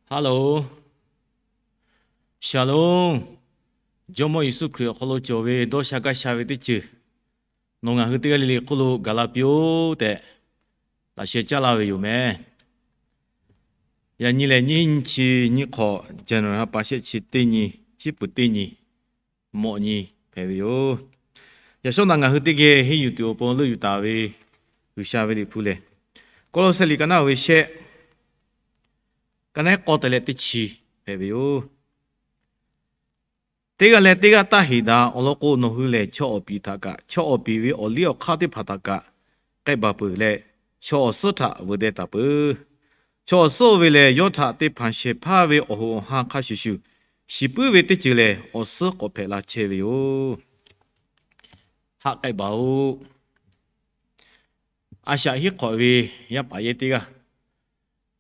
Shalom. Jawˇmawˇ Yeˍsuˆ Hkriꞈ awˬ hk'aw lo cawˬ ve dawˇ sha gaˇ sha ve teˇ ceuˬ nawˬ ngaˬ hui teˇ g'aˇ le le hk'oˆ lo gaˬ la piˇ-oˆ tehꞈ laꞈ sheh caˇ laˇ ve yoˬ meh. Yaꞈ nyi lehˬ, nyiˇ nyi chi nyiˇ hk'awꞈ January ha pa shehˆ chi teˇ nyi, shiˉ puˍ teˇ nyi, mawꞈ nyi hpehꞈ ve yoˬ. Yaꞈ shawˉ naꞈ ngaˬ hui teˇ geh henˇ yuˬ tuˬ awˬ pon leuˆ yuˬ taˍ ve G'uiˬsha ve liꞈ hpu lehˬ, Kawˇlawˇsehˇ liꞈ ka naˆ ve shehˆ, ka naˆ k'awˇ te leh teˇ chi hpehꞈ ve yoˬ. Teˇ g'aˇ leh teˇ g'aˇ taˇ heˍ daꞈ. Awˬ lawn k'o, nawˬ hui lehˬ chaw awˬ piˍ htaꞈ kaꞈ, chaw awˬ piˍ ve awˬ liˇ awˬ hk'aˇ teˇ hpaˍ htaꞈ kaꞈ k'ehˆ baˬ peuˬ leh, chaw awˬ suhˉ htaꞈ veuꞈ deh taˍ peuˬ. Chaw awˬ suhˉ oˇ ve lehˬ, yawˇ htaꞈ te hpanˍ shehˍ hpaˇ ve awˬ hoꞈ awˬ ha hk'a shuˍ shuˍ shiˍ puiˉ ve teˇ ceuˬ lehˬ, awˬ suhˉ k'awꞈ hpehꞈ la chehˇ ve yoˬ. Haˆ k'ehˆ baˬ-oˆ. A shaꞈ hiˉ hk'awꞈ ve yaˇ paˍ yehˇ teˇ g'aˇ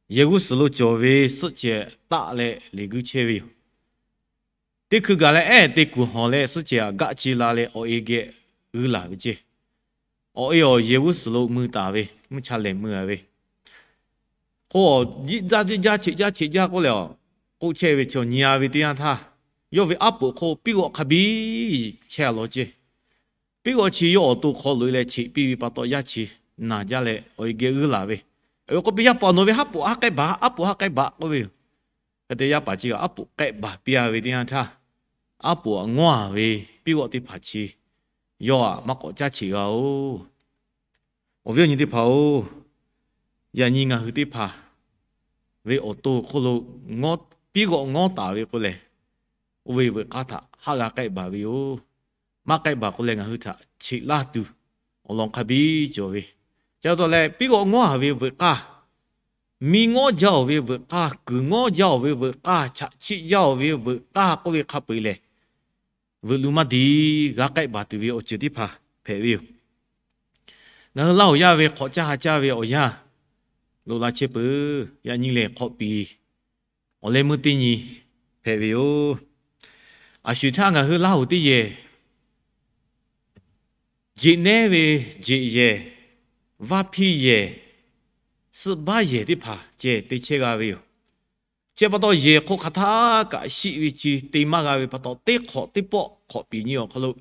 yehˬ g'uˇ suhˍ lo cawˬ ve suhˆ cehˬ taˆ leh leˬ guiˇ chehˇ ve yoˬ. Teˇ hkui gaˬ leh ehˉ te kuˬ hawˬ leh suhˆ cehˬ aꞈ gaˆ ce la leh awˬ e geh g'uiˇ laˬ ve ceˇ. Awˬ e awˬ yehˬ g'uˇ suhˍ lo mui taˍ ve, mvuhˇ cha lehˬ mui a ve k'o, jaˇ jaˇ cheꞈ jaˇ cheꞈ jaˇ k'oˆ leh, k'oˆ chehˇ ve chaw nyi a ve teˇ yanˇ htaˇ, yawˇ ve aˉ poꞈ hk'oˆ piˉ g'awˆ hk'a biˇ chehˇ a law ceˇ. Piˉ g'awˆ chi yawˇ awˬ to hk'aw loꞈ e leh cheꞈ piˇ ve pa taw, yaˇ chi naˬ jaˇ leh awˬ e geh g'uiˇ laˬ ve. Awˬ e k'oˆ piˇ, Yaˇ paˍ nawˬ ve haˉ poꞈ haˉ k'ehˆ baˬ, aˉ poꞈ haˉ k'ehˆ baˬ k'oˆ ve yoˬ. Hk'e te yaˇ paˍ chi kaꞈ aˉ poꞈ k'ehˆ baˬ piˇ a ve teˇ yanˇ htaˇ, aˉ poꞈ aꞈ ngawˉ a ve piˉ g'awˆ teˇ hpaˍ chi yawˇ aꞈ maˇ k'awꞈ caˇ cheꞈ g'a-oˬ. Awˬ viˉ awˬ nyi teˇ hpaˍ-oˬ, yaꞈ nyi ngaˬ hui teˇ hpaˍ ve awˬ to awˬ hk'oˆ lo piˉ g'awˆ ngawˉ taˍ ve k'o lehˬ, oˇ ve veuꞈ k'aˇ htaꞈ haˆ g'a k'ehˆ baˬ ve yoˬ. Maˇ k'ehˆ baˬ k'o leh ngaˬ hui htaꞈ cheꞈ laˇ tuˬ awˬ lawn hk'a biˇ cawˬ ve. Ca taw leh piˉ g'awˆ ngawˉ a ve veuꞈ k'aˇ, miˇ ngawˉ jaˇ-oˬ ve veuꞈ k'aˇ, kuiˬ ngawˉ jaˇ-oˬ ve veuꞈ k'aˇ, chaꞈ chiˆ jaˇ-oˬ ve veuꞈ k'aˇ k'oˆ ve hk'a peu-eˬ lehˬ, veuꞈ lu maˇ diˬ g'a k'ehˆ baˬ tuˬ ve awˬ ceuˬ teˇ hpaˍ hpehꞈ ve yoˬ. Ngaˬ hui Laˇ hoꞈ yaˇ ve hk'awꞈ caˇ ha caˇ ve awˬ yanˇ loꞈ la chehˇ peuˬ. Yaꞈ nyi lehˬ, hk'awꞈ piˍ awˬ leh meuˇ teˇ nyi hpehꞈ ve yoˬ. A shu htaˇ ngaˬ hui Laˇ hoꞈ teˇ yehˬ jeꞈ nehˉ ve jeꞈ yehˬ, vaˇ hpiˇ yehˬ, suhˆ baˆ yehˬ teˇ hpaˍ ceh te chehˇ g'a ve yoˬ. Chi pa taw, yehˬ hk'oˆ hk'aˬ htaˇ kaꞈ shiˆ ve chi te maˇ g'a ve pa taw, teˇ hk'awꞈ teˇ pawˆ hk'awꞈ piˍ nyi awˬ hk'aw lo,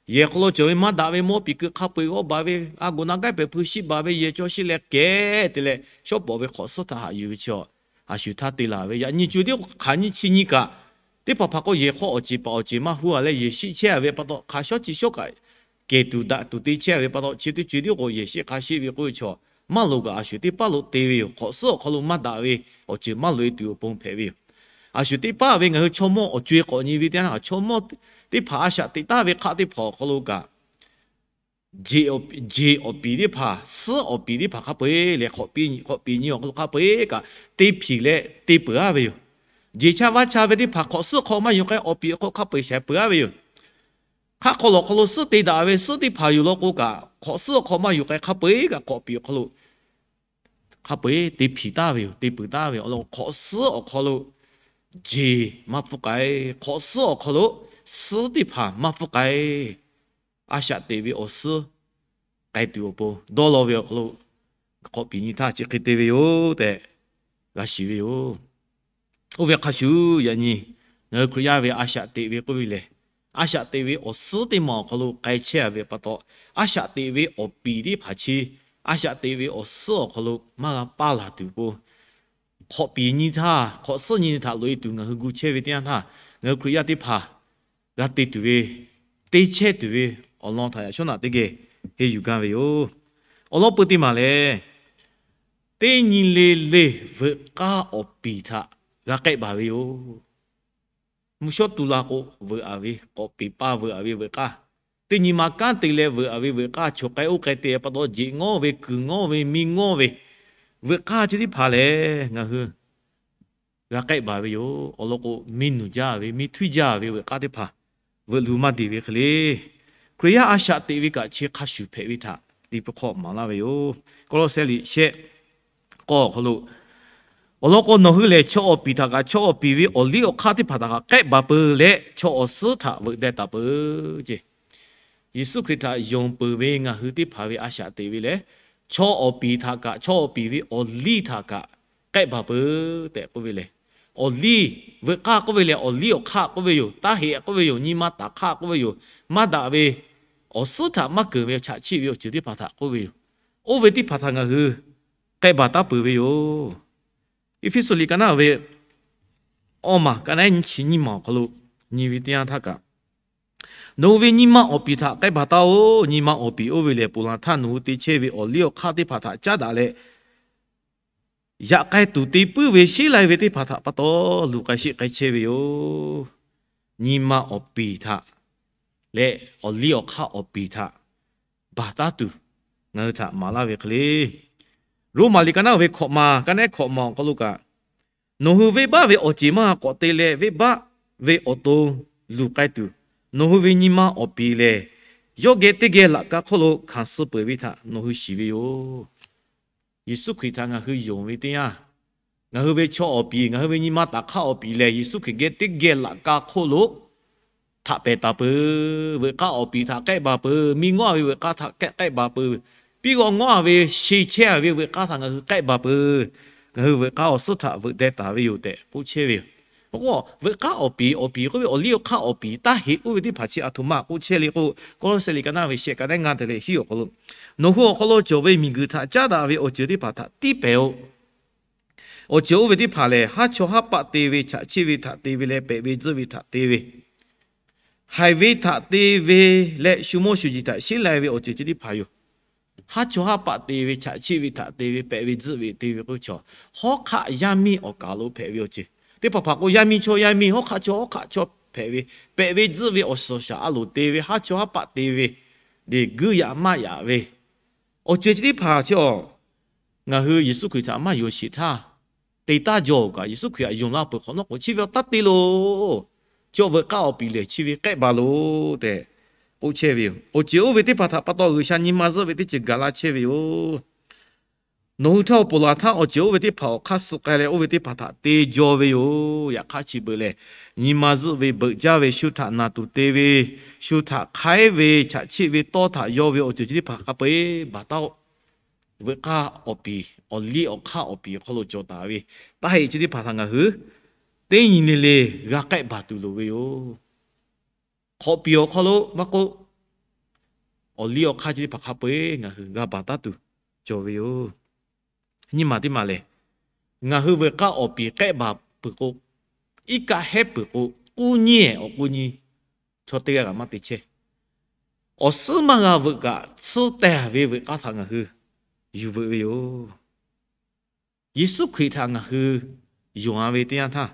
yehˬ hk'aw lo cawˬ ve maˇ daꞈ ve mawˇ piˍ keu hk'a peu-eˬ g'awˇ baˬ ve, a goˍ na gaˉ pehˬ hpui shiˆ baˬ ve yehˬ caw shiˆ leh kehˉ te leh, shawˉ pawˍ ve hk'awꞈ suhˉ htaꞈ haꞈ yuˬ ve chi a shu htaˇ te laˬ ve. Yaꞈ nyi co tiˉ hk'aˬ nyi chi nyi kaꞈ, teˇ hpaˍ hpaˍ k'o yehˬ hk'aw awˬ ceˬ paˍ awˬ ceˬ maˇ huˉ a leh yehˬ shiˆ chehˇ a ve pa taw, hk'a shawˉ chi shawˉ kaꞈ kehˬ tuˬ daꞈ tuˬ te chehˇ ve pa taw, chi teˇ co tiˉ k'o yehˬ shiˆ hk'a shiˆ ve k'oˆ ve chaw maˇ loꞈ kaꞈ a shu teˇ paˉ lo te ve yoˬ. Hk'awꞈ suhˉ awˬ hk'aw lo maˇ daꞈ ve awˬ ceuˬ maˇ loꞈ e tuˬ awˬ pon hpehꞈ ve yoˬ. A shu teˇ paˉ ve ngaˬ hui chaw mawˇ awˬ co e k'awꞈ nyi ve teˇ yanˇ, chaw mawˇ teˇ hpaˍ a shaꞈ teꞈ taˍ ve hk'aˆ teˇ hpaˍ awˬ hk'aw lo kaꞈ, jeˬ awˬ piˍ teˇ hpaˍ, suhˉ awˬ piˍ teˇ hpaˍ hk'a peu-eˬ lehˬ, hk'awꞈ piˍ nyi awˬ hk'aw lo hk'a peu-eˬ kaꞈ te hpiˍ leh te peuˬ-a ve yoˬ. Jeˬ chaˇ vaˇ chaˇ ve teˇ hpaˍ hk'awꞈ suhˉ hk'aw maˇ yuˬ k'ai, awˬ piˍ awˬ hk'aw lo hk'a peu-eˬ shaiˍ peuˬ-a ve yoˬ. Hk'aˆ hk'aw lawˬ hk'aw lo suhˉ te daꞈ ve suhˉ teˇ hpaˍ yoˬ law k'o kaꞈ, hk'awꞈ suhˉ awˬ hk'aw maˇ yuˬ k'ai, hk'a peu-eˬ kaꞈ hk'awꞈ piˍ awˬ hk'aw lo hk'a peu-eˬ te hpiˍ taˍ ve yoˬ, te peuˬ taˍ ve yoˬ. Awˬ lawn hk'awꞈ suhˉ awˬ hk'aw lo jeˬ maˇ pfuhˇ k'ai, hk'awꞈ suhˉ awˬ hk'aw lo suhˉ teˇ hpaˍ maˇ pfuhˇ k'ai. A shaꞈ teꞈ ve awˬ suhˉ k'ai tuˬ awˬ pon dawˇ law ve awˬ hk'aw lo hk'awꞈ piˍ nyi htaˇ chi hk'e te ve yoˬ tehꞈ g'a shiˍ ve yoˬ. Oˇ ve hk'a shuˍ, yaꞈ nyi ngaˬ hui Hkriꞈ yaˇ ve a shaꞈ teꞈ ve k'oˆ ve lehˬ, a shaꞈ teꞈ ve awˬ suhˉ teˇ maˬ awˬ hk'aw lo k'ai chehˇ a ve pa taw, a shaꞈ teꞈ ve awˬ piˍ teˇ hpaˍ chi a shaꞈ teꞈ ve awˬ suhˉ awˬ hk'aw lo maˇ g'a paˇ laˬ tuˬ k'o, hk'awꞈ piˍ nyi htaˇ, hk'awꞈ suhˉ nyi htaꞈ loꞈ e tuˬ ngaˬ hui gu chehˇ ve teˇ yanˇ htaˇ, ngaˬ hui Hkriꞈ yaˇ teˇ hpaˍ g'a te tuˬ ve, te chehˇ tuˬ ve awˬ lawn htaꞈ yaꞈ shawˉ naꞈ teˇ geh henˇ yuˬ gaˇ ve yoˬ. Awˬ lawn peu teˇ maˬ lehˬ, teˇ nyi le le veuꞈ k'aˇ awˬ piˍ htaꞈ g'a k'ehˆ baˬ ve yoˬ. Mvuhˇ shawˉ tu la k'o veuꞈ a ve, k'awꞈ piˍ pa veuꞈ a ve veuꞈ k'aˇ, teˇ nyi ma kanˉ te leh veuꞈ a ve veuꞈ k'aˇ, choˬ k'ai oˇ k'ai te pa taw, jeꞈ ngawˇ ve, kuiˬ ngawˇ ve, miˇ ngawˇ ve veuꞈ k'aˇ chi teˇ hpaˍ lehˬ, ngaˬ hui g'a k'ehˆ baˬ ve yoˬ. Awˬ lawn k'o, miˇ nuˬ jaˇ ve, miˇ htuiˇ jaˇ ve veuꞈ k'aˇ teˇ hpaˍ veuꞈ lu maˇ deˬ ve hk'e le, Hkriꞈ yaˇ a shaꞈ teꞈ ve kaꞈ chi hk'a shuˍ hpehꞈ ve htaꞈ teˇ pawˆ hk'aw maˍ laˇ ve yoˬ. Kawˇlawˇsehˇ liꞈ shehˆ k'awˇ awˬ hk'aw lo, awˬ lawn k'o, nawˬ hui lehˬ chaw awˬ piˍ htaꞈ kaꞈ, chaw awˬ piˍ ve awˬ liˇ awˬ hk'aˇ teˇ hpaˍ htaꞈ kaꞈ k'ehˆ baˬ peuˬ leh, chaw awˬ suhˉ htaꞈ veuꞈ deh taˍ peuˬ ce. Yeˍsuˆ Hkriꞈ htaꞈ yonˍ peuˬ ve ngaˬ hui teˇ hpaˍ ve a shaꞈ teꞈ ve lehˬ, chaw awˬ piˍ htaꞈ kaꞈ, chaw awˬ piˍ ve awˬ liˇ htaꞈ kaꞈ k'ehˆ baˬ peuˬ tehꞈ k'oˆ ve lehˬ, awˬ liˇ, veuꞈ k'aˇ k'oˆ ve lehˬ awˬ liˇ awˬ hk'aˇ k'oˆ ve yoˬ. Taˇ heꞈ k'oˆ ve yoˬ. Nyi ma taꞈ hk'aˇ k'oˆ ve yoˬ. Maˇ daꞈ ve, awˬ suhˉ htaꞈ maˇ keunˍ ve chaꞈ chiˆ ve awˬ ceuˬ teˇ hpaˍ htaꞈ k'oˆ ve yoˬ. Oˇ ve teˇ hpaˍ htaꞈ ngaˬ hui k'ehˆ baˬ taˉ peuˬ ve yoˬ. Eˇfeˇsuꞈ liꞈ ka naˉ ve awˇ maˬ ka naˉ nyiˇ chi nyiˇ maˬ awˬ hk'aw lo nyi ve teˇ yanˇ htaˇ kaꞈ, nawˬ hui ve nyi ma awˬ piˍ htaꞈ k'ehˆ baˬ taˉ-oˆ. Nyi ma awˬ piˍ oˇ ve lehˬ, ponˬ laˬ htaˇ nawˬ hui te chehˇ ve awˬ liˇ awˬ hk'aˇ teˇ hpaˍ htaꞈ caˉ daꞈ leh, yaꞈ k'ai tuˬ te puiˉ ve sheˉ lai ve teˇ hpaˍ htaꞈ pa taw luˬ k'ai sheˆ k'ai chehˇ ve yoˬ. Nyi ma awˬ piˍ htaꞈ leh awˬ liˇ awˬ hk'aˇ awˬ piˍ htaꞈ baˬ taˉ tuˬ ngaˬ hui htaꞈ maˍ laˇ ve hk'e le. Roˉmaꞈ liꞈ ka naˉ ve hkawꞈ ma, ka naˉ hkawꞈ ma awˬ hk'aw lo kaꞈ, nawˬ hui venˇbaˆ ve awˬ ceˬ maˇ g'a k'awꞈ te leh, venˇbaˆ ve awˬ to luˬ k'ai tuˬ, nawˬ hui ve nyi ma awˬ piˍ lehˬ, yawˇ geh teˇ geh laꞈ ka hk'oˆ lo hkanˍ suh peuˬ ve htaꞈ nawˬ hui shiˍ ve yoˬ. Yeˍsuˆ Hkriꞈ htaꞈ ngaˬ hui yonˍ ve teˇ yanˇ, ngaˬ hui ve chaw awˬ piˍ, ngaˬ hui ve nyi ma taˍ hk'aˇ awˬ piˍ lehˬ, Yeˍsuˆ Hkriꞈ geh teˇ geh laꞈ ka hk'oˆ lo htaꞈ pehˍ taˍ peuˬ. Veuꞈ k'aˇ awˬ piˍ htaꞈ k'ehˆ baˬ peuˬ. Miˇ ngawˉ ve veuꞈ k'aˇ htaꞈ k'ehˆ k'ehˆ baˬ peuˬ. Piˇ g'aw ngawˉ ve, she chehˇ ve veuꞈ k'aˇ htaꞈ ngaˬ hui k'ehˆ baˬ peuˬ. Ngaˬ hui veuꞈ k'aˇ awˬ suhˉ htaꞈ veuꞈ deh taˍ ve yoˬ tehꞈ k'oˆ chehˇ ve yoˬ. K'o, veuꞈ k'aˇ awˬ piˍ, awˬ piˍ k'oˆ ve awˬ liˇ awˬ hk'aˇ awˬ piˍ taˇ heꞈ oˇ ve teˇ hpaˍ chi aˬ htoꞈ ma k'oˆ chehˇ le k'o, Kawˇlawˇsehꞈ liꞈ ka naˉ ve shehˆ ka naˉ ngaˇ te leh hiˉ awˬ hk'aw lo, nawˬ hui awˬ hk'aw lo cawˬ ve miˬguiˬ htaꞈ caˉ daꞈ ve awˬ ceuˬ teˇ hpaˍ htaꞈ tiˇ pehˍ-oꞈ. Awˬ ceuˬ oˇ ve teˇ hpaˍ lehˬ, haˉ chaw haˉ paˆ te ve, chaꞈ chiˆ ve htaꞈ te ve leh, pehꞈ ve tzuhˆ ve htaꞈ te ve, haiˬ ve htaꞈ te ve leh, shu mawˇ shu jeˬ htaꞈ sheˉ lai ve awˬ ceuˬ chi teˇ hpaˍ yoˬ. Haˉ chaw haˉ paˆ te ve, chaꞈ chiˆ ve htaꞈ te ve, pehꞈ ve tzuhˆ ve te ve k'oˆ ve chaw, hawˉ hk'aˆ yaˇ miˇ awˬ kaˍ lo hpehꞈ ve awˬ ceuˬ. Teˇ hpaˍ hpaˍ k'o yaˇ miˇ chaw yaˇ miˇ, hawˉ hk'aˆ chaw hawˉ hk'aˆ chaw hpehꞈ ve, pehꞈ ve tzuhˆ ve awˬ suhˍ shaˍ a loˍ te ve, haˉ chaw haˉ paˆ te ve, deˬ guiˇ yaꞈ maˇ yaꞈ ve awˬ ceuˬ chi teˇ hpaˍ chi a, ngaˬ hui Yeˍsuˆ Hkriꞈ htaꞈ maˇ yonˍ sheˍ htaˇ, te taˇ jaw kaꞈ Yeˍsuˆ Hkriꞈ htaꞈ yonˍ la peuˬ hk'awꞈ nawˉ k'o, chi ve awˬ taˇ te loˬ. Chaw veuꞈ k'aˇ awˬ piˍ lehˬ chi ve k'ehˆ baˬ loˬ tehꞈ k'oˆ chehˇ ve yoˬ. Awˬ ceuˬ oˇ ve teˇ hpaˍ htaꞈ pa taw G'uiˬsha nyi ma zuhˆ ve teˇ ceuˬ gaˬ la chehˇ ve yoˬ. Nawˬ hui htawˇ ponˬ laˬ htaˇ awˬ ceuˬ oˇ ve teˇ hpaˍ awˬ hk'aˇ suh k'ai leh, oˇ ve teˇ hpaˍ htaꞈ te jaw ve yoˬ. Yaꞈ hk'aˇ chi beuꞈ lehˬ, nyi ma zuhˆ ve beuꞈ jaˇ ve, shu htaꞈ naˬ tuˬ te ve, shu htaꞈ hk'aiˉ ve, chaꞈ chiˆ ve tawˇ htaꞈ yaw ve awˬ ceuˬ chi teˇ hpaˍ hk'a peu-eˬ baˬ taˉ-oˆ. Veuꞈ k'aˇ awˬ piˍ, awˬ liˇ awˬ hk'aˇ awˬ piˍ awˬ hk'aw lo cawˬ taˍ ve taˇ heꞈ chi teˇ hpaˍ htaꞈ ngaˬ hui teˇ nyi le le g'a k'ehˆ baˬ tuˬ loˍ ve yoˬ. Hk'awꞈ piˍ awˬ hk'aw lo maˇ k'oˆ, awˬ liˇ awˬ hk'aˇ chi teˇ hpaˍ hk'a peu-eˬ ngaˬ hui g'a baˬ taˉ tuˬ cawˬ ve yoˬ. Nyiˇ maˬ teˇ maˬ lehˬ, ngaˬ hui veuꞈ k'aˇ awˬ piˍ k'ehˆ baˬ peuˬ k'o, iˉ kaˆ hehˉ peuˬ k'o, k'uˉ nyiˇ awˬ k'uˉ nyiˇ chaw teˇ g'aˇ kaꞈ maˇ te chehˇ. Awˬ suhˉ maˇ g'a veuꞈ kaꞈ, tsuhˇ tehˬ ve veuꞈ k'aˇ htaꞈ ngaˬ hui yuˬ veuꞈ ve yoˬ. Yeˍsuˆ Hkriꞈ htaꞈ ngaˬ hui yonˍ-a ve teˇ yanˇ htaˇ,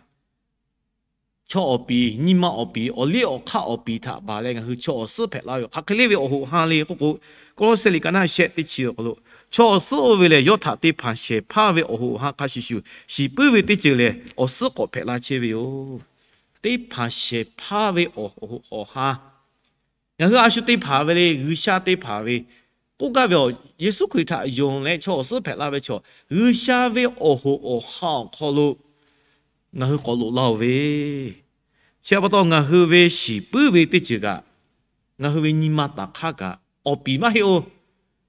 chaw awˬ piˍ, nyi ma awˬ piˍ, awˬ liˇ awˬ hk'aˇ awˬ piˍ htaꞈ baˬ leh ngaˬ hui chaw awˬ suhˉ hpehꞈ la ve yoˬ. Hk'aˬ hk'e le ve awˬ hoꞈ ha le k'oˆ k'o, Kawˇlawˇsehꞈ liꞈ ka naˉ shehˆ teˇ chi awˬ hk'aw lo, chaw awˬ suhˉ oˇ ve lehˬ, yawˇ htaꞈ te hpanˍ shehˍ hpaˇ ve awˬ hoꞈ awˬ ha hk'a shuˍ shuˍ shiˍ puiˉ ve teˇ ceuˬ lehˬ, awˬ suhˉ k'awꞈ hpehꞈ la chehˇ ve yoˬ. Te hpanˍ shehˍ hpaˇ ve awˬ hoꞈ awˬ ha, ngaˬ hui a shu te hpanˍ ve le, G'uiˬsha te hpanˍ ve k'oˆ gaˇ ve awˬ, Yeˍsuˆ Hkriꞈ htaꞈ yonˍ leh chaw awˬ suhˉ hpehꞈ la ve chaw, G'uiˬsha ve awˬ hoꞈ awˬ ha awˬ hk'aw lo ngaˬ hui k'awꞈ loꞈ la-oˬ ve, chi pa taw ngaˬ hui ve shiˍ puiˉ ve teˇ ceuˬ kaꞈ, ngaˬ hui ve nyi ma taˍ hk'aˇ kaꞈ awˬ piˍ maˇ heˆ-oˬ.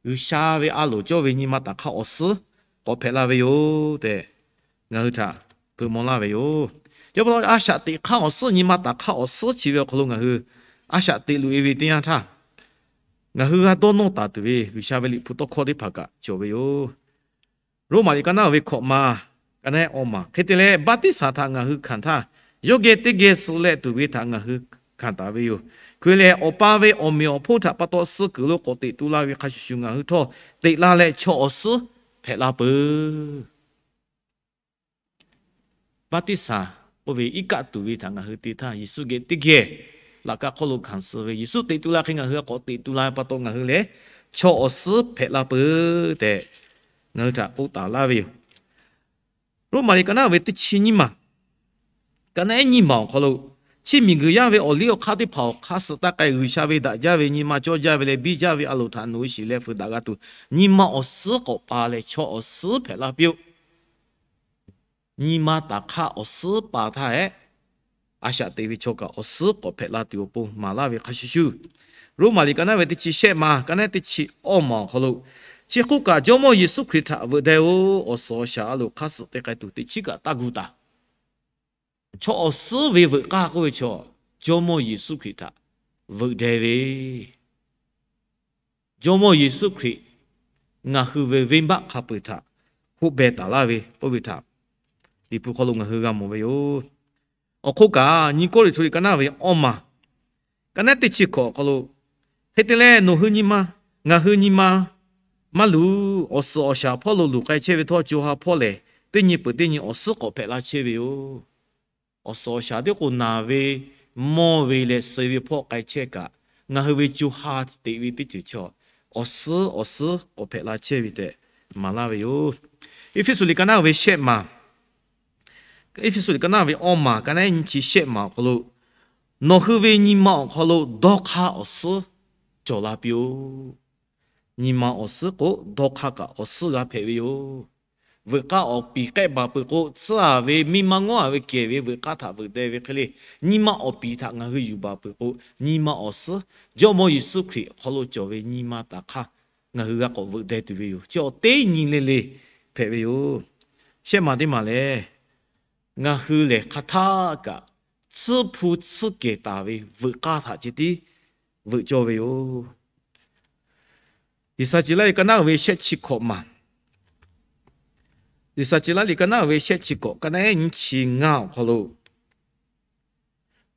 G'uiˬsha ve a loˍ cawˇ ve nyi ma taˍ hk'aˇ awˬ suhˉ k'awꞈ hpehꞈ la ve yoˬ tehꞈ, ngaˬ hui htaꞈ hpeuꞈ maw laˇ ve yoˬ. Chi pa taw a shaꞈ teꞈ hk'aˇ awˬ suhˉ, nyi ma taˍ hk'aˇ awˬ suhˉ chi ve awˬ hk'aw lo ngaˬ hui a shaꞈ teꞈ loꞈ-e ve teˇ yanˇ htaˇ, ngaˬ hui g'a dawˇ nawˇ taˍ tuˬ ve G'uiˬsha ve liꞈ hpu tawˇ hkawˇ teˇ hpaˍ kaꞈ cawˬ ve yoˬ. Roˉmaꞈ liꞈ ka naˉ ve hkawꞈ ma, ka naˉ awˇ maˬ, hk'e te leh baˆtiˆsaˬ htaꞈ ngaˬ hui hkanˍ htaˇ, yawˇ geh teˇ geh suh leh tuˬ ve htaꞈ ngaˬ hui hkanˍ taˍ ve yoˬ. Hk'e leh Awˬ pa ve awˬ meꞈ awˬ hponˇ htaꞈ pa taw suh kuiˬ lo k'awꞈ teꞈ tu la ve hk'a shuˍ shuˍ, ngaˬ hui htawˇ teꞈ la leh chaw awˬ suhˉ hpehꞈ la peuˬ. Baˆtiˆsaˬ k'oˆ ve iˉ kaˆ tuˬ ve htaꞈ ngaˬ hui te htaˇ, Yeˍsuˆ geh teˇ geh laꞈ ka hk'oˆ lo hkanˍ suh ve, Yeˍsuˆ teꞈ tu la hk'e ngaˬ hui k'awꞈ teꞈ tu la ve pa taw, ngaˬ hui lehˬ chaw awˬ suhˉ hpehꞈ la peuˬ tehꞈ ngaˬ hui htaꞈ k'oˆ taˍ laˇ ve yoˬ. Roˉmaꞈ liꞈ ka naˉ ve teˇ chi nyiˇ maˬ, ka naˉ ehˉ nyiˇ maˬ awˬ hk'aw lo, chi miˬguiˬ yaˇ ve awˬ liˇ awˬ hk'aˇ teˇ hpaˍ awˬ hk'aˇ suh taˇ k'ai, G'uiˬsha ve daꞈ jaˇ ve nyi ma cawˇ jaˇ ve leh biˇ jaˇ ve a loˍ htaꞈ nawˬ hui shiˍ leh fuiˍ daꞈ g'a tuˬ, nyi ma awˬ suhˉ k'awꞈ pa leh chaw awˬ suhˉ hpehꞈ la piˇ-oˆ. Nyi ma taˍ hk'aˇ awˬ suhˉ pa htaˇ ehˉ, a shaꞈ teꞈ ve chaw kaꞈ awˬ suhˉ k'awꞈ hpehꞈ la tuˬ awˬ pon maˍ laˇ ve hk'a shuˍ shuˍ, Roˉmaꞈ liꞈ ka naˉ ve teˇ chi shehˆ maˬ, ka naˉ teˇ chi awˇ maˬ awˬ hk'aw lo, chi hk'oˆ kaꞈ Jawˇmawˇ Yeˍsuˆ Hkriꞈ htaꞈ veuꞈ deh-oˬ, awˬ suhˍ awˬ shaˍ a loˍ hk'aˇ suh te k'ai tuˬ teꞈ chiˉ kaꞈ taˇ gu taˍ. chaw awˬ suhˉ ve veuꞈ k'aˇ k'oˆ ve chaw, Jawˇmawˇ Yeˍsuˆ Hkriꞈ htaꞈ veuꞈ deh ve, Jawˇmawˇ Yeˍsuˆ Hkriꞈ ngaˬ hui ve venˇbaˆ hk'a peu-eˬ htaꞈ hoˆ beh taˍ laˇ ve k'oˆ ve htaꞈ Liꞈ hpu hk'aw lo ngaˬ hui g'a mawˬ ve yoˬ. Awˬ hk'oˆ kaꞈ, Nyiˇ Kawˇrenˍhtuˆ liꞈ ka naˉ ve awˇ maˬ, ka naˉ teˇ chi hkawꞈ awˬ hk'aw lo, hk'e te leh nawˬ hui nyi ma, ngaˬ hui nyi ma maˇ luˬ. Awˬ suhˍ awˬ shaˍ hpawˇ lo luˬ k'ai chehˇ ve htawˇ, co ha hpawˇ lehˬ teˇ nyi peuˬ teˇ nyi awˬ suhˉ k'awꞈ hpehꞈ la chehˇ ve yoˬ. Awˬ suhˍ awˬ shaˍ teˇ k'o naˬ ve, mawˇ ve leh suh ve hpawˇ k'ai chehˇ kaꞈ, ngaˬ hui ve co ha teꞈ ve teˇ ceuˬ chaw awˬ suhˉ awˬ suhˉ k'awꞈ hpehꞈ la chehˇ ve tehꞈ maˍ laˇ ve yoˬ. Eˇfeˇsuꞈ liꞈ ka naˉ ve shehˆ maˬ, Eˇfeˇsuꞈ liꞈ ka naˉ ve awˇ maˬ, ka naˉ nyiˇ chi shehˆ maˬ awˬ hk'aw lo, nawˬ hui ve nyi ma awˬ hk'aw lo dawˇ hk'aˇ awˬ suhˉ cawˬ la piˇ-oˆ. Nyi ma awˬ suhˉ k'o, dawˇ hk'aˇ kaꞈ awˬ suhˉ g'a hpehꞈ ve yoˬ. Veuꞈ k'aˇ awˬ piˍ k'ehˆ baˬ peuˬ k'o, tsuhˇ a ve miˇ ma ngawˉ a ve kehˬ ve veuꞈ k'aˇ htaꞈ veuꞈ deh ve hk'e le, nyi ma awˬ piˍ htaꞈ ngaˬ hui yuˬ baˬ peuˬ k'o, nyi ma awˬ suhˉ Jawˇmawˇ Yeˍsuˆ Hkriꞈ awˬ hk'aw lo cawˬ ve nyi ma taˍ hk'aˇ ngaˬ hui g'a k'awꞈ veuꞈ deh tuˬ ve yoˬ. Chi awˬ teˇ nyi le le hpehꞈ ve yoˬ. Shehˆ maˬ teˇ maˬ lehˬ, ngaˬ hui lehˬ hk'aˬ htaˆ kaꞈ tsuhˇ hpu tsuhˇ kehˬ taˍ ve veuꞈ k'aˇ htaꞈ ceh tiˉ veuꞈ cawˇ ve yoˬ. G'uiˬsha ceuˬ laˇ liꞈ ka naˉ ve shehˆ chi hkawꞈ maˬ, G'uiˬsha ceuˬ laˇ liꞈ ka naˉ ve shehˆ chi hkawꞈ, ka naˉ ehˉ nyiˇ chi ngaˇ awˬ hk'aw lo,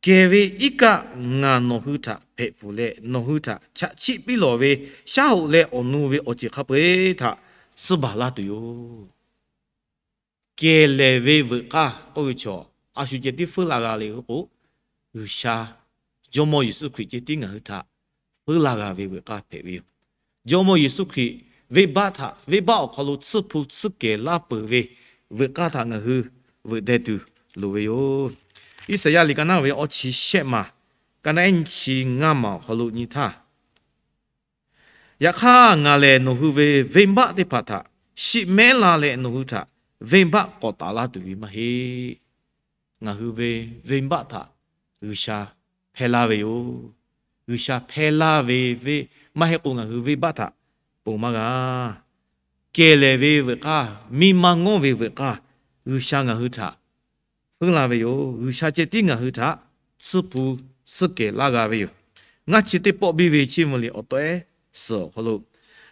kehˬ ve iˉ kaˆ ngaˬ nawˬ hui htaꞈ hpehꞈ pfuhˍ leh, nawˬ hui htaꞈ chaꞈ chiˆ piˇ lawˬ ve shaˉ hoꞈ leh awˬ nu ve awˬ ceuˬ hk'a peu-eˬ htaꞈ tsuhˇ baˬ laˇ tuˬ yoˬ. Kehˬ lehˬ ve veuꞈ k'aˇ k'oˆ ve chaw, a shu ceh tiˉ feuˉ la g'a le k'o, G'uiˬsha Jawˇmawˇ Yeˍsuˆ Hkriꞈ ceh tiˉ ngaˬ hui htaꞈ feuˉ la g'a ve veuꞈ k'aˇ hpehꞈ ve yoˬ. Jawˇmawˇ Yeˍsuˆ Hkriꞈ venˇbaˆ htaꞈ, venˇbaˆ awˬ hk'aw lo tsuhˇ hpu tsuhˇ kehˬ laˇ peuˬ ve veuꞈ k'aˇ htaꞈ ngaˬ hui veuꞈ deh tuˬ loˍ ve yoˬ. Iˉsaˍyaˆ liꞈ ka naˉ ve awˇ chi shehˆ maˬ, ka naˉ ehˉ nyiˇ chi ngaˇ maˬ awˬ hk'aw lo nyi htaˇ, yaꞈ hk'aˇ ngaˬ lehˬ nawˬ hui ve venˇbaˆ teˇ hpaˍ htaꞈ shiˆ mehˉ la leh nawˬ hui htaꞈ venˇbaˆ k'awꞈ taˍ laˇ tuˬ ve maˇ heˆ. Ngaˬ hui ve venˇbaˆ htaꞈ G'uiˬsha hpehˇ laˇ ve yoˬ. G'uiˬsha hpehˇ laˇ ve, maˇ heˆ k'o ngaˬ hui venˇbaˆ htaꞈ ponˬ maˇ g'a. Kehˬ lehˬ ve veuꞈ k'aˇ, miˇ ma ngawˉ ve veuꞈ k'aˇ, G'uiˬsha ngaˬ hui htaꞈ feuˉ la ve yoˬ. G'uiˬsha ceh tiˉ ngaˬ hui htaꞈ tsuhˇ hpu tsuhˇ kehˬ laˇ g'a ve yoˬ. Ngaˇ chi teˇ pawˆ biˇ ve chiˇ mvuh liꞈ awˬ tawehˉ suhˍ awˬ hk'aw lo,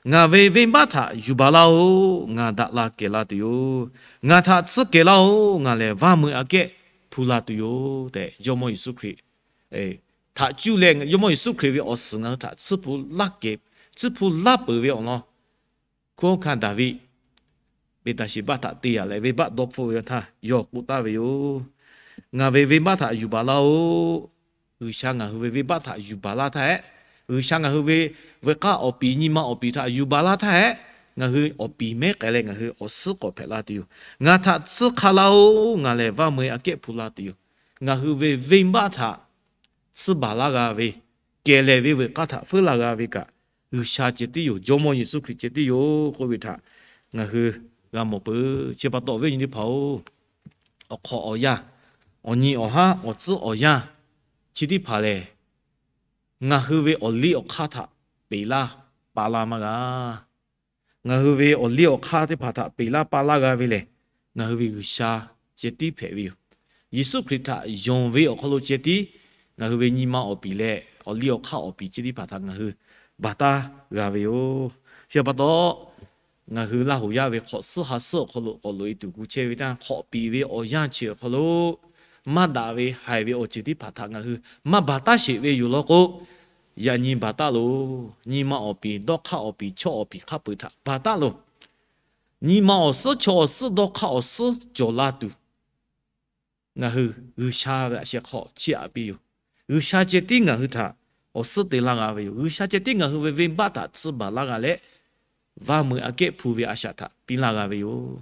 ngaˬ ve venˇbaˆ htaꞈ yuˬ baˬ laˇ-oˆ. Ngaˬ daꞈ la kehˬ la tuˬ yoˬ. Ngaˬ htaꞈ tsuhˇ kehˬ laˇ-oˆ. Ngaˬ lehˬ vaˇ meu aꞈ kehˉ hpu la tuˬ yoˬ tehꞈ, Jawˇmawˇ Yeˍsuˆ Hkriꞈ htaꞈ cuˇ leh, Jawˇmawˇ Yeˍsuˆ Hkriꞈ ve awˬ suhˍ ngaˬ hui htaꞈ tsuhˇ hpu laˇ peuˬ ve awˬ lawn, hkunˉ hawˉ hkanˇ Daˍviˆ Beˍtaˍsheˍbaˆ htaꞈ te yaꞈ leh venˇbaˆ dawˇ hpfuhˆ ve htaˇ yawˇ k'oˆ taˍ ve yoˬ. Ngaˬ ve venˇbaˆ htaꞈ yuˬ baˬ laˇ-oˆ. G'uiˬsha ngaˬ hui ve venˇbaˆ htaꞈ yuˬ baˬ laˇ htaˇ hehꞈ, G'uiˬsha ngaˬ hui ve veuꞈ k'aˇ awˬ piˍ, nyi ma awˬ piˍ htaꞈ yuˬ baˬ laˇ htaˇ hehꞈ, ngaˬ hui awˬ piˍ mehˉ k'ai leh ngaˬ hui awˬ suhˉ k'awꞈ hpehꞈ la tuˬ yoˬ. Ngaˬ htaꞈ tsuhˇ hk'a laˇ-oˆ. Ngaˬ lehˬ vaˇ meu aꞈ kehˉ hpu la tuˬ yoˬ. Ngaˬ hui ve venˇbaˆ htaꞈ tsuhˇ baˬ laˇ g'a ve, kehˬ lehˬ ve veuꞈ k'aˇ htaꞈ feuˉ la g'a ve kaꞈ, G'uiˬsha ceh tiˉ yoˬ. Jawˇmawˇ Yeˍsuˆ Hkriꞈ ceh tiˉ yoˬ k'oˆ ve htaꞈ ngaˬ hui g'a mawˬ peuˬ. Chi pa taw awˬ viˉ awˬ nyi teˇ hpaˍ-oˬ, awˬ hk'awꞈ awˬ yanˇ, awˬ nyi awˬ haˉ awˬ tcuhˉ awˬ yanˇ chi teˇ hpaˍ lehˬ, ngaˬ hui ve awˬ liˇ awˬ hk'aˇ htaꞈ peꞈ laˇ pa laˇ maˇ g'a. Ngaˬ hui ve awˬ liˇ awˬ hk'aˇ teˇ hpaˍ htaꞈ peꞈ laˇ pa laˇ g'a ve lehˬ, ngaˬ hui ve G'uiˬsha ceh tiˉ hpehꞈ ve yoˬ. Yeˍsuˆ Hkriꞈ htaꞈ yonˍ ve awˬ hk'aw lo ceh tiˉ ngaˬ hui ve nyi ma awˬ piˍ leh awˬ liˇ awˬ hk'aˇ awˬ piˍ ceh tiˉ hpaˍ htaꞈ ngaˬ hui baˬ taˉ g'a ve yoˬ. Chi pa taw, ngaˬ hui Laˇ huˍ yaˇ ve hk'awꞈ suhˉ ha suhˉ awˬ hk'aw lo k'awꞈ loꞈ-e tuˬ gu chehˇ ve htaˇ, hk'awꞈ piˍ ve awˬ yanˇ chi awˬ hk'aw lo maˇ daꞈ ve haiˬ ve awˬ ceuˬ teˇ hpaˍ htaꞈ ngaˬ hui maˇ baˬ taˉ sheˍ ve yoˬ law k'o, yaꞈ nyi baˬ taˉ loˬ. Nyi ma awˬ piˍ, dawˇ hk'aˇ awˬ piˍ, chaw awˬ piˍ hk'a peu-eˬ htaꞈ baˬ taˉ loˬ. Nyi ma awˬ suhˉ, chaw awˬ suhˉ, dawˇ hk'aˇ awˬ suhˉ cawˬ la tuˬ, ngaˬ hui G'uiˬsha ve laꞈ sheh hk'aw chiˇ aꞈ piˇ yoˬ. G'uiˬsha ceh tiˉ ngaˬ hui htaꞈ awˬ suhˉ te laˇ g'a ve yoˬ. G'uiˬsha ceh tiˉ ngaˬ hui ve venˇbaˆ htaꞈ tsuhˇ baˬ laˇ g'a leh, vaˇ meu aꞈ kehˉ hpu ve a shaꞈ htaꞈ piˇ laˇ g'a ve yoˬ.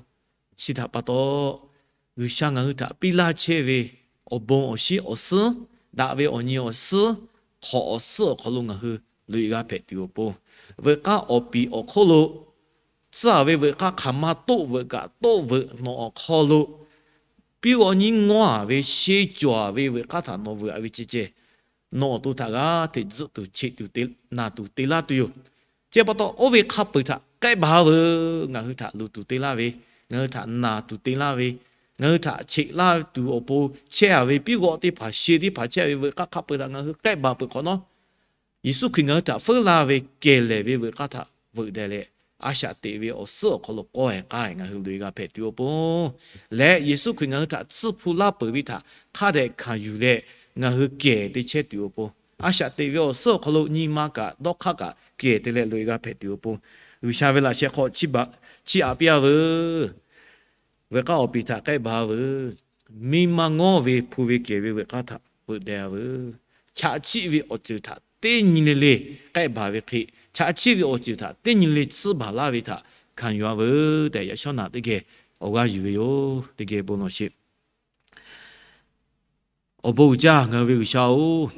Chi htaꞈ pa taw, G'uiˬsha ngaˬ hui htaꞈ piˇ laˇ chehˇ ve awˬ bon awˬ shinˉ awˬ suhˉ, daꞈ ve awˬ nyi awˬ suhˉ, hk'awꞈ awˬ suhˉ awˬ hk'aw lo ngaˬ hui loꞈ-e g'a hpehꞈ tuˬ awˬ pon, veuꞈ k'aˇ awˬ piˍ awˬ hk'oˆ lo tcuhˉ-a ve veuꞈ k'aˇ hk'aˬ ma toˆ veuꞈ kaꞈ toˆ veuꞈ nawˬ awˬ hk'aw lo, piˇ-a nyi ngawˇ-a ve sheˇ cawˬ-a ve veuꞈ k'aˇ htaꞈ nawˬ veuꞈ-a ve ceh ceh, nawˬ awˬ to htaꞈ g'aˇ hteꞈ tzuhˆ tuˬ cheꞈ tuˬ naˬ tuˬ te laˇ tuˬ yoˬ. Chi pa taw, oˇ ve hk'a peu-eˬ htaꞈ k'ehˆ baˬ veuˬ. Ngaˬ hui htaꞈ luˬ tuˬ te laˇ ve, ngaˬ hui htaꞈ naˬ tuˬ te laˇ ve, ngaˬ hui htaꞈ cheꞈ laˇ tuˬ awˬ pon chehˇ a ve piˉ g'awˆ teˇ hpaˍ, she teˇ hpaˍ chehˇ ve veuꞈ k'aˇ hk'a peu-eˬ htaꞈ ngaˬ hui k'ehˆ baˬ peuˬ hk'awꞈ nawˉ, Yeˍsuˆ Hkriꞈ ngaˬ hui htaꞈ feuˉ laˇ ve kehˬ lehˬ ve veuꞈ k'aˇ htaꞈ veuꞈ deh leh, a shaꞈ teꞈ ve awˬ suhˉ awˬ hk'aw lo k'awehˬ k'ai ngaˬ hui loꞈ-e g'a hpehꞈ tuˬ awˬ pon leh, Yeˍsuˆ Hkriꞈ ngaˬ hui htaꞈ tsuhˇ hpu laˇ peuˬ ve htaꞈ hk'a dehꞈ hkanˍ yuˬ leh, ngaˬ hui kehˬ te chehˇ tuˬ awˬ pon, a shaꞈ teꞈ ve awˬ suhˉ awˬ hk'aw lo nyi ma kaꞈ dawˇ hk'aˇ kaꞈ kehˬ te leh loꞈ-e g'a hpehꞈ tuˬ awˬ pon, G'uiˬsha ve laꞈ sheh hk'aw chiˇ aꞈ piˇ-a veuˬ. Veuꞈ k'aˇ awˬ piˍ htaꞈ k'ehˆ baˬ-a veuˬ. Miˇ ma ngawˇ ve hpu ve kehˬ ve veuꞈ k'aˇ htaꞈ veuꞈ deh-a veuˬ. Chaꞈ chiˆ ve awˬ ceuˬ htaꞈ teˇ nyi le le k'ehˆ baˬ ve hk'e, chaꞈ chiˆ ve awˬ ceuˬ htaꞈ teˇ nyi le tsuhˇ baˬ laˇ ve htaꞈ hkanˍ yuˬ-a veuˬ tehꞈ, yaꞈ shawˉ naꞈ teˇ geh awˬ g'aˇ yuˬ ve yoˬ. Teˇ geh bon lawˬ sheˍ. Awˬ bon uiˍ jaˇ ngaˬ hui ve G'uiˬsha-oˬ,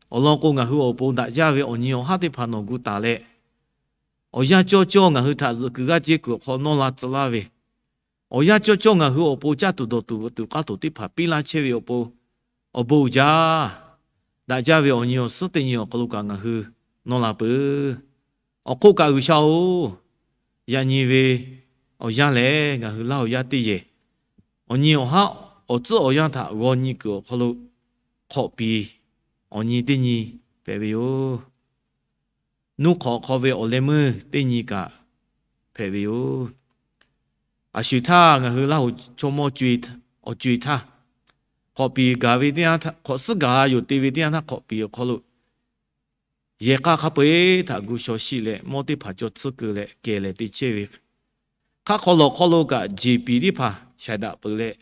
awˬ lawn k'o, ngaˬ hui awˬ pon daꞈ jaˇ ve awˬ nyi awˬ haˉ teˇ hpaˍ nawˬ gu taˍ leh, awˬ yanˇ cawˇ cawˇ ngaˬ hui htaꞈ zuhꞈ kuiˬ g'aˇ ceˇ kuiˬ awˬ hk'aw nawˇ la tcuh laˇ ve, awˬ yanˇ cawˇ cawˇ ngaˬ hui awˬ pon caˇ tuˬ dawˬ tuˬ veuꞈ tuˬ k'aˇ tuˬ teˇ hpaˍ piˇ laˇ chehˇ ve awˬ pon, awˬ bon uiˍ jaˇ. Daꞈ jaˇ ve awˬ nyi awˬ suhˉ teˇ nyi awˬ hk'aw lo kaꞈ ngaˬ hui nawˇ la peuˬ. Awˬ hk'oˆ kaꞈ G'uiˬsha-oˬ, yaꞈ nyi ve awˬ yanˇ lehˬ ngaˬ hui laˇ awˬ yanˇ teˇ yehˬ, awˬ nyi awˬ haˉ awˬ tcuhˉ awˬ yanˇ htaꞈ g'aw nyi kuiˬ awˬ hk'aw lo hk'awꞈ piˍ awˬ nyi teˇ nyi hpehꞈ ve yoˬ. Nuˇ hk'awꞈ hk'aw ve awˬ leh meuˇ teˇ nyi kaꞈ hpehꞈ ve yoˬ. A shuˍ htaˇ ngaˬ hui laˇ hoꞈ chaw mawˇ awˬ co-e htaˇ, hk'awꞈ piˍ gaˬ ve teˇ yanˇ htaˇ, hk'awꞈ suhˉ gaˬ la yoˬ te ve teˇ yanˇ htaˇ hk'awꞈ piˍ awˬ hk'aw lo yehˬ k'a hk'a peu-eˬ htaꞈ gu shaw shiˆ leh, mawˇ teˇ hpaˍ caw tsuhˇ keu leh kehˬ lehˬ te chehˇ ve, hk'aˆ hk'aw lawˬ hk'aw lo kaꞈ jeˬ piˍ teˇ hpaˍ shaiˍ daꞈ peuˬ leh,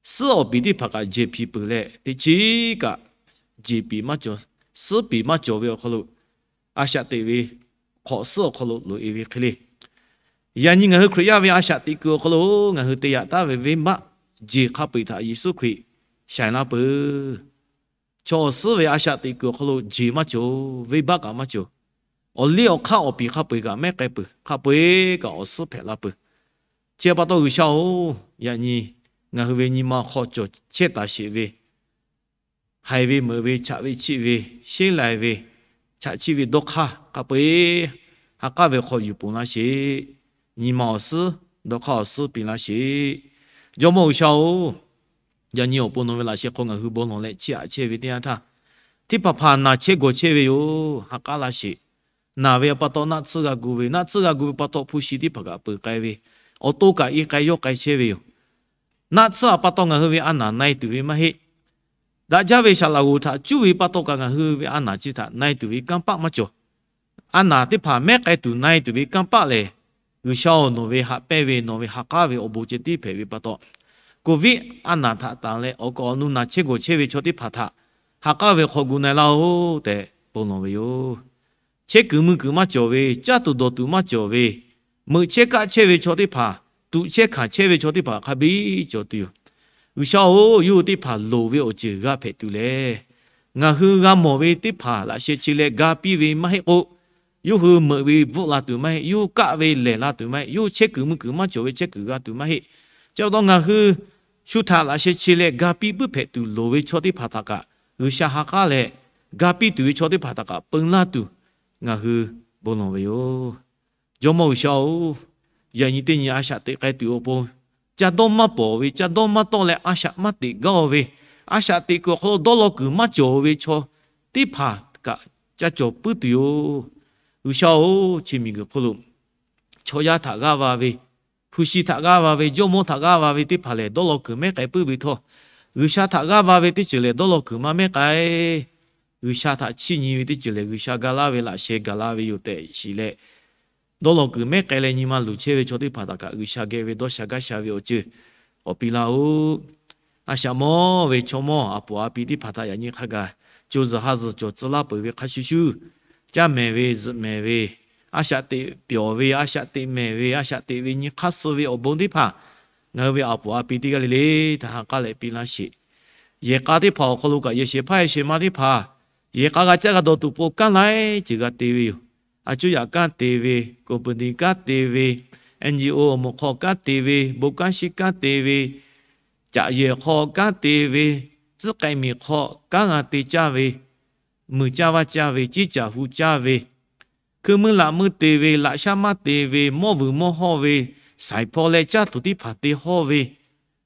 suhˉ awˬ piˍ teˇ hpaˍ kaꞈ jeˬ piˍ peuˬ leh, teˇ chiˉ kaꞈ jeˬ piˍ maˇ cawˬ, suhˉ piˍ maˇ cawˬ ve awˬ hk'aw lo, a shaꞈ teꞈ ve hk'awꞈ suhˉ awˬ hk'aw lo loꞈ-e ve hk'e le. Yaꞈ nyi ngaˬ hui Hkriꞈ yaˇ ve a shaꞈ teꞈ kuiˬ awˬ hk'aw lo ngaˬ hui te yaꞈ taˉ ve venˇbaˆ jeˬ hk'a peu-eˬ htaꞈ Yeˍsuˆ Hkriꞈ shaiˍ laˇ peuˬ. Chaw awˬ suhˉ ve a shaꞈ teꞈ kuiˬ awˬ hk'aw lo jeˬ maˇ cawˬ, venˇbaˆ kaꞈ maˇ cawˬ. Awˬ liˇ awˬ hk'aˇ awˬ piˍ hk'a peu-eˬ kaꞈ mehˉ k'ai peuˬ, hk'a peu-eˬ kaꞈ awˬ suhˉ hpehꞈ la peuˬ. Chi pa taw G'uiˬsha-oˬ, yaꞈ nyi ngaˬ hui ve nyi ma hk'aw cawˬ chehˇ taˍ sheˍ ve, haiˬ ve meuꞈ ve chaꞈ ve chiˆ ve, sheˉ lai ve, chaꞈ chiˆ ve dawˇ hk'aˇ hk'a peu-eˬ ha k'aˉ ve hk'aw yuˬ ponˬ laˇ sheˍ. Nyi ma awˬ suhˉ, dawˇ hk'aˇ awˬ suhˉ piˇ laˇ sheˍ. Jawˇmawˇ G'uiˬsha-oˬ, yaꞈ nyi awˬ pon nawˬ ve laꞈ sheh hk'aw ngaˬ hui bon lawˬ leh chiˇ aꞈ chehˇ ve teˇ yanˇ htaˇ, teˇ hpaˍ hpaˍ naˬ chehˇ gawˬ chehˇ ve yoˬ. Ha k'aˉ laˇ sheˍ. Naˬ ve pa taw naˆ tsuhˇ g'a gu ve, naˆ tsuhˇ g'a gu ve pa taw hpu shi teˇ hpaˍ kaꞈ peuˬ k'ai ve, awˬ to kaꞈ i k'ai yawˇ k'ai chehˇ ve yoˬ. Naˆ tsuhˇ a pa taw ngaˬ hui ve a naˍ na-e tuˬ ve maˇ heˆ. Daꞈ jaˇ ve saˍ laꞈ g'oˍ htaꞈ cuˉ ve pa taw kaꞈ ngaˬ hui ve a naˍ chi htaꞈ na-e tuˬ ve kanˇ paˆ maˇ cawˬ. A naˍ teˇ hpaˍ mehˉ k'ai tuˬ na-e tuˬ ve kanˇ paˆ lehˬ, G'uiˬsha-oˬ, nawˬ ve haꞈ pehnˇ ve nawˬ ve ha k'aˉ ve awˬ bon ceh tiˉ hpehꞈ ve pa taw, Covid a naˍ htaꞈ tanˬ leh awˬ kaˍ awˬ nu naˬ chehˇ gawˬ chehˇ ve chaw teˇ hpaˍ htaꞈ ha k'aˉ ve hk'aw gu na-e laˇ-oˬ tehꞈ bon lawˬ ve yoˬ. Chehˇ kuiˬ mui kuiˬ maˇ cawˬ ve, caˇ tuˬ dawˬ tuˬ maˇ cawˬ ve, meuꞈ chehˇ kaˆ chehˇ ve chaw teˇ hpaˍ, tuꞈ chehˇ hkanˍ chehˇ ve chaw teˇ hpaˍ hk'a biˇ cawˬ tuˬ yoˬ. G'uiˬsha-oˬ, yawˇ hui teˇ hpaˍ loˍ ve awˬ ceuˬ g'a hpehꞈ tuˬ lehˬ, ngaˬ hui g'a mawˬ ve teˇ hpaˍ laꞈ sheh chi leh ga piˇ ve maˇ heˆ k'o, yawˇ hui meuꞈ ve bvuhˆ la tuˬ maˇ heˆ, yawˇ hui kaˆ ve lehˬ la tuˬ maˇ heˆ, yawˇ hui chehˇ kuiˬ mui kuiˬ maˇ cawˬ ve chehˇ kuiˬ g'a tuˬ maˇ heˆ. Chi pa taw ngaˬ hui shu htaꞈ laꞈ sheh chi leh ga piˇ puiˉ hpehꞈ tuˬ loˍ ve chaw teˇ hpaˍ htaꞈ kaꞈ G'uiˬsha ha k'aˉ leh, ga piˇ tuˬ ve chaw teˇ hpaˍ htaꞈ kaꞈ peun laˇ tuˬ ngaˬ hui bon lawˬ ve yoˬ. Jawˇmawˇ G'uiˬsha-oˬ, yaꞈ nyi teˇ nyi a shaꞈ teꞈ k'ai tuˬ awˬ pon, caˇ dawˇ maˇ pawˍ ve, caˇ dawˇ maˇ tawˆ leh a shaꞈ maˇ teꞈ gaˇ-o ve, a shaꞈ teꞈ kuiˬ awˬ hk'aw lo dawˇ law kuiˬ maˇ cawˬ ve chaw teˇ hpaˍ kaꞈ caˇ cawˬ puiˉ tuˬ yoˬ. G'uiˬsha-oˬ, chi miˬguiˬ hk'oˆ lo chaw yaˇ htaꞈ g'aˇ va ve, hpu shi htaꞈ g'aˇ va ve, jawˇmawˇ htaꞈ g'aˇ va ve teˇ hpaˍ lehˬ dawˇ law kuiˬ mehˉ k'ai puiˉ ve htawˇ, G'uiˬsha htaꞈ g'aˇ va ve teˇ ceuˬ lehˬ dawˇ law kuiˬ maˇ mehˉ k'ai. G'uiˬsha htaꞈ chiˇ nyi ve teˇ ceuˬ lehˬ G'uiˬsha ga laˇ ve laꞈ sheh gaˬ la ve yoˬ tehꞈ shiˍ leh, dawˇ law kuiˬ mehˉ k'ai leh nyi ma luˬ chehˇ ve chaw teˇ hpaˍ htaꞈ kaꞈ G'uiˬsha geh ve dawˇ sha gaˇ sha ve awˬ ceuˬ k'awꞈ piˇ laˇ-oˆ. A shaꞈ mawˇ ve chaw mawˇ a poˍ a pi teˇ hpaˍ htaꞈ yaꞈ nyi hk'a gaˬ co zuhˬ ha zuhˬ cawˬ tcuh laˇ peuˬ ve hk'a shuˍ shuˍ, caˇ mehˍ ve zuhꞈ mehˍ ve, a shaꞈ teꞈ pyawˬ ve, a shaꞈ teꞈ mehˍ ve, a shaꞈ teꞈ ve nyi hk'aˇ suh ve awˬ bon teˇ hpaˍ ngaˬ hui ve a poˍ a pi teˇ g'aˇ le le htaꞈ ha k'aˉ leh piˇ laˇ sheˍ. Yehˬ k'a teˇ hpaˍ awˬ hk'aw lo kaꞈ yehˬ shehˍ hpaˇ yehˬ shehˍ ma teˇ hpaˍ yehˬ k'a g'a caˇ g'a dawˬ tuˬ pon kanˉ laiˉ ceuˬ g'a te ve yoˬ. A cuˇ yaꞈ kanˉ te ve, company kanˉ te ve, NGO awˬ moˍ hk'aw kanˉ te ve, bon kanˉ shiˉ kanˉ te ve, caꞈ yehˬ hk'aw kanˉ te ve, tcuhˉ k'ai miˬ hk'aw kanˉ g'a te caˇ ve, muiˬ caˇ vaˇ caˇ ve, ciˉ caˬ hu caˇ ve, hkui meuˇ laꞈ meuˇ te ve, laꞈ shaˉ maˇ te ve, mawˇ vuiˬ mawˇ hawˇ ve, saiˍ hpaw leh caˇ tuˬ teˇ hpaˍ te hawˇ ve,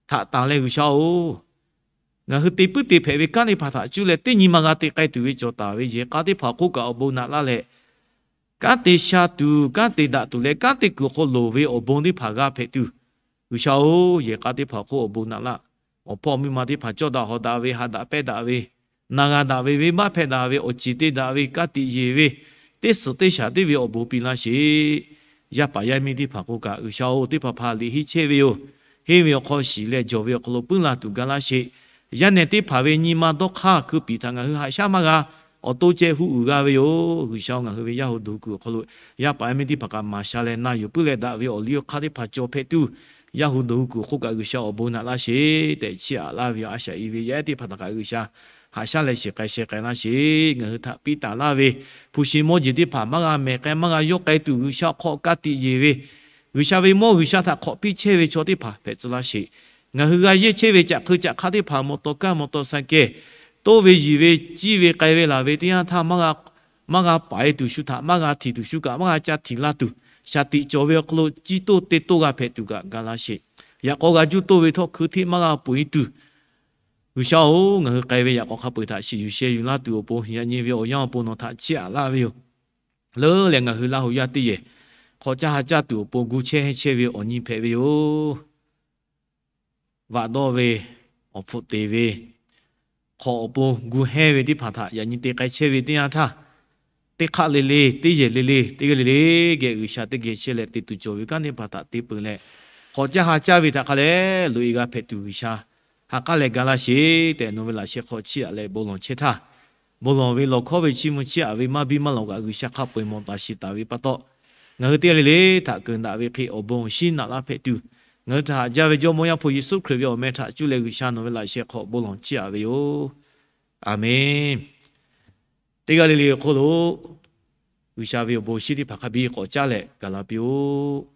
htaꞈ tanˬ leh G'uiˬsha-oˬ, ngaˬ hui te puiˉ te hpehꞈ ve kanˉ teˇ hpaˍ htaꞈ cuˇ leh teˇ nyi ma g'a te k'ai tuˬ ve cawˬ taˍ ve yehˬ k'a teˇ hpaˍ awˬ hk'oˆ kaꞈ awˬ bon naꞈ laˇ leh, kanˉ te sha tuˬ, kanˉ te daꞈ tuˬ leh kanˉ te kuiˬ awˬ hk'aw loˍ ve awˬ bon teˇ hpaˍ g'a hpehꞈ tuˬ, G'uiˬsha-oˬ, yehˬ k'a teˇ hpaˍ awˬ hk'oˆ awˬ bon naꞈ laˇ. Awˬ hpawˇ miˇ ma teˇ hpaˍ cawˇ daꞈ hawˍ daꞈ ve, haꞈ daꞈ pehnˇ daꞈ ve, na g'a daꞈ ve, venˇbaˆ hpehˇ daꞈ ve, awˬ ceˬ te daꞈ ve, ka tiꞈ yeˬ ve, teˇ suhˍ teˇ shaˍ teˇ ve awˬ bon piˇ laˇ sheˍ. Yaˇ paˍ yaˇ miˇ teˇ hpaˍ k'o kaꞈ G'uiˬsha-oˬ, teˇ hpaˍ hpaˍ liꞈ henˇ chehˇ ve yoˬ. Henˇ ve awˬ hk'aw shiˍ leh jawˬ ve awˬ hk'aw lo puiˉ la tuˬ ga laˇ sheˍ. Yaˇ nehˬ teˇ hpaˍ ve nyi ma dawˇ hk'aˇ hkui piˍ htaꞈ ngaˬ hui haꞈ shaˉ maˇ g'a, awˬ to ceh hu uiˍ g'a ve yoˬ. G'uiˬsha-oˬ, ngaˬ hui ve yaˇ hu doˍ hui kuiˬ awˬ hk'aw lo yaˇ paˍ yaˇ miˇ teˇ hpaˍ kaꞈ maˍ sha leh na yuˬ puiˉ leh daꞈ ve awˬ liˇ awˬ hk'aˇ teˇ hpaˍ cawˬ hpehꞈ tuˬ, yaˇ hu doˍ hui kuiˬ awˬ hk'oˆ kaꞈ G'uiˬsha awˬ bon naꞈ laˇ sheˍ tehꞈ chiˇ aꞈ laˇ ve yoˬ. A shaꞈ i ve yaˇ ehˉ teˇ hpaˍ htaꞈ kaꞈ G'uiˬsha haꞈ shaˉ leh shiˍ k'ai sheh k'ai laˇ sheˍ. Ngaˬ hui htaꞈ piˇ taˍ laˇ ve hpu shi mawˇ jeˬ teˇ hpaˍ maˇ g'a mehˬ k'ai, maˇ g'a yawˇ k'ai tuˬ, G'uiˬsha awˬ hk'aw ka tiꞈ yeˬ ve, G'uiˬsha ve mawˇ G'uiˬsha htaꞈ hk'awꞈ piˇ chehˇ ve chaw teˇ hpaˍ hpehꞈ tcuh laˇ sheˍ. Ngaˬ hui g'a yehˇ chehˇ ve caꞈ hk'eu caꞈ hk'aˇ teˇ hpaˍ, mawˬ tawˍ kaˇ mawˬ tawˍ saˍ kehˬ, toˇ ve yiˬ ve ciˇ ve k'ai ve laˬ ve teˇ yanˇ htaˇ, maˇ g'a paˍ e tuˬ shu htaꞈ maˇ g'a htiˍ tuˬ, shu kaꞈ maˇ g'a ca htiˍ laˇ tuˬ, shaˍ tiꞈ cawˬ ve awˬ hk'aw lo ciˇ toˇ te toˇ g'a hpehꞈ tuˬ kaꞈ ga laˇ sheˍ. Yaꞈ k'aw g'a juˇ toˇ ve htawˇ hkui hteˆ maˇ g'a ponˬ e tuˬ, G'uiˬsha-oˬ, ngaˬ hui k'ai ve yaꞈ k'aw hk'a peu-eˬ htaꞈ shiˍ yuˬ sheh yuˬ laˇ tuˬ awˬ pon yaꞈ nyi ve awˬ yanˇ awˬ pon nawˬ htaꞈ chiˇ aꞈ laˇ ve yoˬ. Leuˉ leh ngaˬ hui Laˇ huˍ yaˇ teˇ yehˬ hk'awꞈ caˇ ha caˇ tuˬ awˬ pon gu chehˇ hehnˇ chehˇ ve awˬ nyi hpehꞈ ve yoˬ. Vaꞈ dawˇ ve, awˬ hpfuhˆ te ve, hk'awꞈ awˬ pon gu hehnˇ ve teˇ hpaˍ htaꞈ yaꞈ nyi te k'ai chehˇ ve teˇ yanˇ htaˇ, teˇ hk'aˆ le le, teˇ yehˬ le le, teˇ g'aˇ le le geh G'uiˬsha teˇ geh chehˇ leh te tuˬ cawˬ ve kanˉ teˇ hpaˍ htaꞈ te peuˬ leh, hk'awꞈ caˇ ha caˇ ve htaꞈ hk'a lehˬ loꞈ e g'a hpehꞈ tuˬ G'uiˬsha ha k'aˉ leh ga laˇ sheˍ tehꞈ nawˬ ve laꞈ sheh hk'aw chiˇ aꞈ leh bon lawˬ chehˇ htaˇ, bon lawˬ ve lawˬ hkawˇ ve chiˇ mvuh chiˇ aꞈ ve maˇ biˇ maˇ lawˬ kaꞈ G'uiˬsha hk'a peu-eˬ mawˬ taˍ shiˍ taˍ ve pa taw, ngaˬ hui teˇ g'aˇ le le htaꞈ keunˍ daꞈ ve hk'e awˬ bon awˬ shinˉ naꞈ laˇ hpehꞈ tuˬ, ngaˬ hui htaꞈ haꞈ jaˇ ve Jawˇmawˇ Yaˇ hpu Yeˍsuˆ Hkriꞈ ve awˬ meh htaꞈ cuˇ leh G'uiˬsha nawˬ ve laꞈ sheh hk'aw bon lawˬ chiˇ aꞈ ve yoˬ. Aˬmenˍ. Teˇ g'aˇ le le awˬ hk'oˆ lo G'uiˬsha ve awˬ bon awˬ shinˉ teˇ hpaˍ hk'a biˇ k'awꞈ caˉ leh gaˬ la piˇ-oˆ.